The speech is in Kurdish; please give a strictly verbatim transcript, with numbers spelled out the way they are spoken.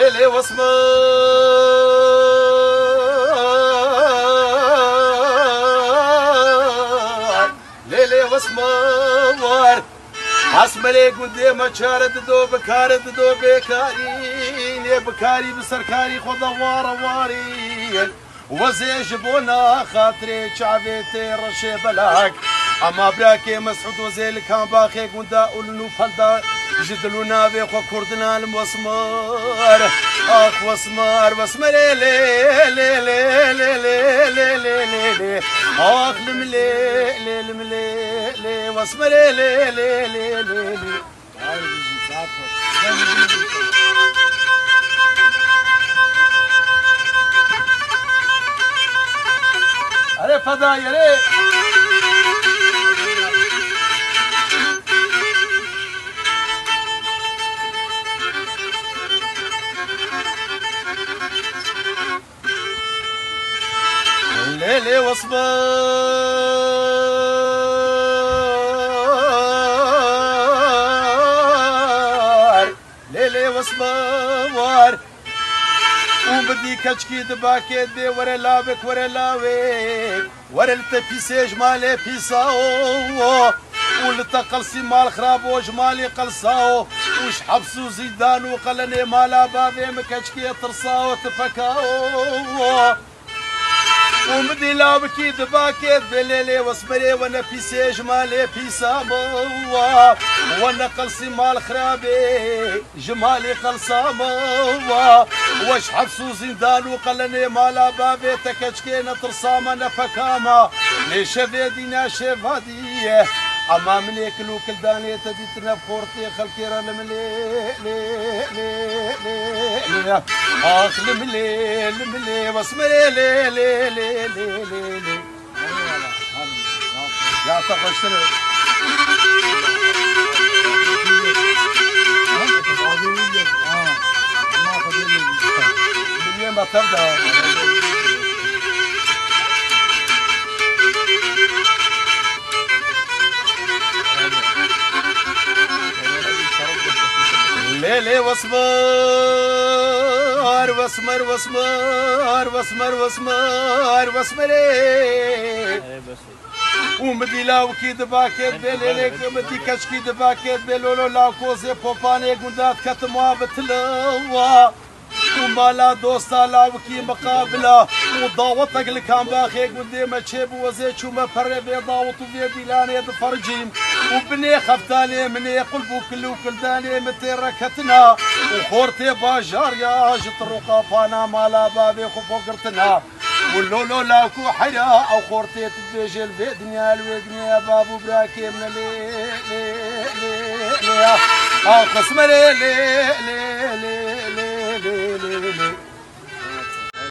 Lê wesmar, lê lê wesmar. Esmerê gundê me çare dido, bi kare dido bêkarî, nê bikarî bi serkarî xwe de ware warî. Wezê ji bona xatirê çavê tê reşê belak. Ama birakê Mesûd Wezê li Kambaxê gunda û li Nûfel de ji dil û navê xwe kurdina lim wesmar. Ax wesmar, wesmerê lê, lê, lê. Ax lim lê, lê, lim lê, lê, wesmerê lê, lê, lê, lê, lê. Erê fedayê, erê. Lê lê wesmar, lê lê wesmar. Û bidî keçkî dibakê dê were lawek, were lawek. Were li te pîsê ji malê pîsa o. Û li te qelsî mal xirab o ji malê qelsa o. Û ji heps û zîndan û qelenê mala bavê min keçkê tirsa o, tifeka o. Û min dî lawikî dibakê dibê lê lê wesmerê we ne pîsê ji malê pîsa miwa. We ne qelsî mal xirabê ji malê qelsa miwa. We ji heps û zîndan û qelenê mala bavê te keçkê ne tirsa me ne feka me. Lê şevê dîna şeva dî ye. Ema minê kil û kildanê te dîtine bi xortê xelkê re li milê, lê, lê, lê, lê. Ax li milê, li milê, wesmerê lê, lê, lê, lê, lê, lê. Ya te xweştir e. Miliyê me tev de. Lê lê wesmar, wesmer, wesmar, wesmer, wesmar, wesmerê. Û min dî lawikî dibakê dibê lê lê, min dî keçkî dibakê dibê lolo lawkozê popanê gunda diketim wa bi tiliwa. Û mala dosta lawikî miqabila û dawetek li Kambaxê gundê me çêbû, ez ê çûme perê vê dawet û vê dîlanê difericîm û binê xeftalê min ê qulb û kil û kildanê min tê reketina û xortê bajar ya ji tiroqa pana mala bavê xwe bo girtina. Û lolo lawik û heyra ew xortê tu dibêjê li vê dinya, li wê dinyaya bav û birakê min e lê, lê, lê, lê ya. Aw qismerê lê, lê.